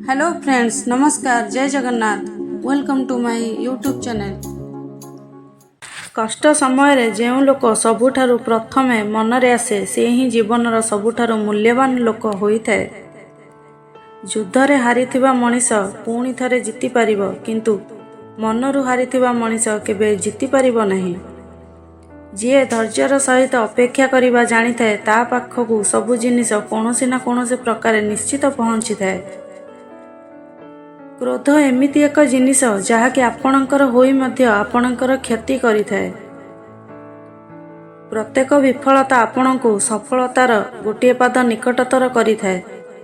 Hello friends, ନମସ୍କାର, ଜୟ Jagannath. Welcome to my YouTube channel. କଷ୍ଟ ସମୟରେ ଯେଉଁ ଲୋକ ସବୁଠାରୁ ପ୍ରଥମେ ମନରେ ଆସେ, ସେ ହିଁ ଜୀବନର ସବୁଠାରୁ ମୂଲ୍ୟବାନ ଲୋକ ହୋଇଥାଏ। ଯୁଦ୍ଧରେ ହାରିଥିବା ମଣିଷ ପୁଣି ଥରେ ଜିତିପାରିବ, କିନ୍ତୁ ମନରୁ ହାରିଥିବା ମଣିଷ କେବେ ଜିତିପାରିବ ନାହିଁ। ଯିଏ ଧୈର୍ଯ୍ୟର ସହିତ ଅପେକ୍ଷା କରିବା ଜାଣିଥାଏ, ତା ପାଖକୁ ସବୁ ଜିନିଷ କୌଣସି ନା କୌଣସି ପ୍ରକାରେ ନିଶ୍ଚିତ ପହଞ୍ଚିଥାଏ। କ୍ରୋଧ ଏମିତି ଏକ ଜିନିଷ, ଯାହାକି ଆପଣଙ୍କର ହୋଇ ମଧ୍ୟ ଆପଣଙ୍କର କ୍ଷତି କରିଥାଏ। ପ୍ରତ୍ୟେକ ବିଫଳତା ଆପଣଙ୍କୁ ସଫଳତାର ଗୋଟିଏ ପାଦ ନିକଟତର କରିଥାଏ।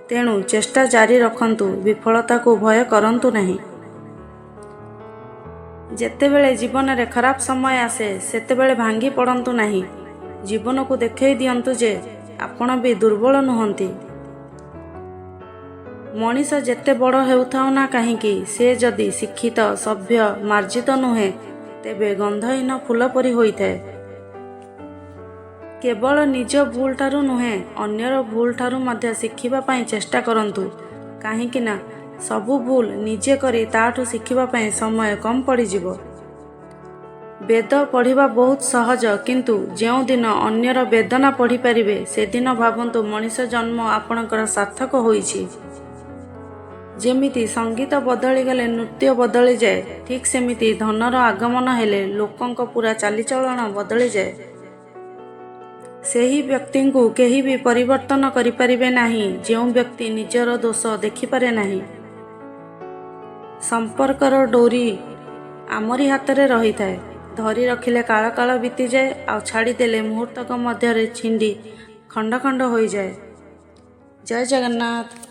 ତେଣୁ ଚେଷ୍ଟା ଜାରି ରଖନ୍ତୁ, ବିଫଳତାକୁ ଭୟ କରନ୍ତୁ ନାହିଁ। ଯେତେବେଳେ ଜୀବନରେ ଖରାପ ସମୟ ଆସେ, ସେତେବେଳେ ଭାଙ୍ଗି ପଡ଼ନ୍ତୁ ନାହିଁ। ଜୀବନକୁ ଦେଖାଇ ଦିଅନ୍ତୁ ଯେ ଆପଣ ବି ଦୁର୍ବଳ ନୁହନ୍ତି। ମଣିଷ ଯେତେ ବଡ଼ ହେଉଥାଉ ନା କାହିଁକି, ସେ ଯଦି ଶିକ୍ଷିତ, ସଭ୍ୟ, ମାର୍ଜିତ ନୁହେଁ, ତେବେ ଗନ୍ଧହୀନ ଫୁଲ ପରି ହୋଇଥାଏ। କେବଳ ନିଜ ଭୁଲଠାରୁ ନୁହେଁ, ଅନ୍ୟର ଭୁଲଠାରୁ ମଧ୍ୟ ଶିଖିବା ପାଇଁ ଚେଷ୍ଟା କରନ୍ତୁ, କାହିଁକି ନା ସବୁ ଭୁଲ ନିଜେ କରି ତାଠୁ ଶିଖିବା ପାଇଁ ସମୟ କମ୍ ପଡ଼ିଯିବ। ବେଦ ପଢ଼ିବା ବହୁତ ସହଜ, କିନ୍ତୁ ଯେଉଁଦିନ ଅନ୍ୟର ବେଦନା ପଢ଼ିପାରିବେ, ସେଦିନ ଭାବନ୍ତୁ ମଣିଷ ଜନ୍ମ ଆପଣଙ୍କର ସାର୍ଥକ ହୋଇଛି। ଯେମିତି ସଙ୍ଗୀତ ବଦଳିଗଲେ ନୃତ୍ୟ ବଦଳିଯାଏ, ଠିକ୍ ସେମିତି ଧନର ଆଗମନ ହେଲେ ଲୋକଙ୍କ ପୁରା ଚାଲିଚଳନ ବଦଳିଯାଏ। ସେହି ବ୍ୟକ୍ତିଙ୍କୁ କେହି ବି ପରିବର୍ତ୍ତନ କରିପାରିବେ ନାହିଁ, ଯେଉଁ ବ୍ୟକ୍ତି ନିଜର ଦୋଷ ଦେଖିପାରେ ନାହିଁ। ସମ୍ପର୍କର ଡୋରି ଆମରି ହାତରେ ରହିଥାଏ। ଧରି ରଖିଲେ କାଳ କାଳ ବିତିଯାଏ, ଆଉ ଛାଡ଼ିଦେଲେ ମୁହୂର୍ତ୍ତକ ମଧ୍ୟରେ ଛିଣ୍ଡି ଖଣ୍ଡ ଖଣ୍ଡ ହୋଇଯାଏ। ଜୟ ଜଗନ୍ନାଥ।